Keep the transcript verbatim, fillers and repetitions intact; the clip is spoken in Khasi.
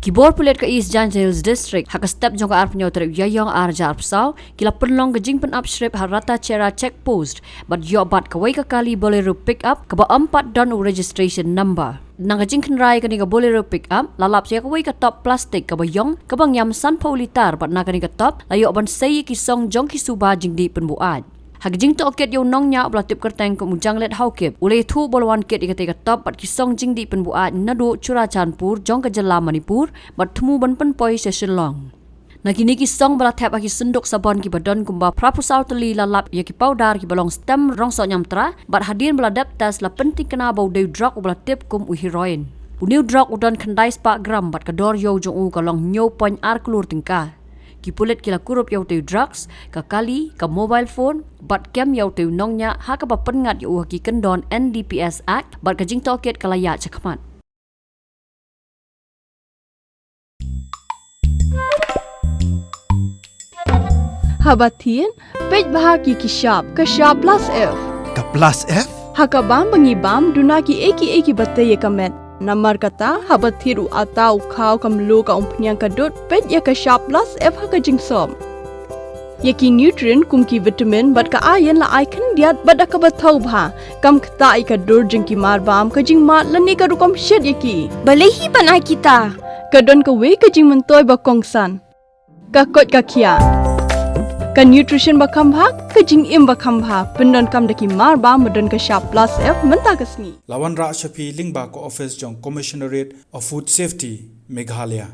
Ki bor pulit ka East Jaintia Hills District, ha ka step jong ka arphew tarik Ïaïong arhajar arphew saw, ki la pynlong ka jingpynap shrip ha Ratacherra Check Post, bad ïoh bat kawei ka kali Bolero pickup, kaba ym pat don u registration number. Na ka jingkhynra ïa kane ka Bolero pickup, la lap ïa kawei ka top plastik kaba ïong, kaba ngiam sanphew litar, bad na kane ka top, la ïoh ban sei ïa ki song jong ki suba jingdih pynbuaid. Ha ka jingtohkit ïa u nongñiah ba la tip kyrteng kum u Janglet Haokip, u la ïathuh ba u la wan kit ïa katei ka top bad ki song jingdih pynbuaid naduh Churachandpur jong ka jylla Manipur, bad thmu ban pynpoi sha Shillong. Na kine ki song ba la thep ha ki synduk sabon kiba don kumba phraphew saw tylli, la lap ïa ki powder kiba long stem rong sohñiamtra, bad hadien ba la dep test, la pynthikna ba u dei u drok uba la tip kum u heroin. Une u drok u don khyndai spah gram bad ka dor ïa u jong u ka long hynñiew point ar klur tyngka. Ki pulit ki la kurup ïa utei u drugs, ka kali, ka mobile phone, bad kem ïa utei u nongñiah, ha kaba pynngat ïa u ha ki kyndon N D P S Act, bad ka jingtohkit ka la ïaid shakhmat. Haba thied, peit bha ïa ki shap, ka shap plus F. Ka plus F? Ha ka bam ba ngi bam, duna kiei kiei kiba tei ïa ka met. Namar kata, haba thied u atta, u khaw, ka mluh, ka umphniang, ka dud, peit ïa ka shap plus F ha ka jingsop. Ïa ki nutrient kum ki vitamin bad ka iron la ai khyndiat bad da kaba thaw bha. Kam ktah ïa ka dur jong ki marbam, ka jingmad lane ka rukom shet ïa ki. Balei hi ban ai kita? Ka don kawei ka jingmyntoi ba kongsan. Ka koit ka khiah. Ka nutrition ba kham bha, ka jingim ba kham bha. Pyndonkam da ki marbam ba don ka shap plus F mynta ka sngi. La wanrah sha phi lyngba ka office jong Commissionerate of Food Safety, Meghalaya.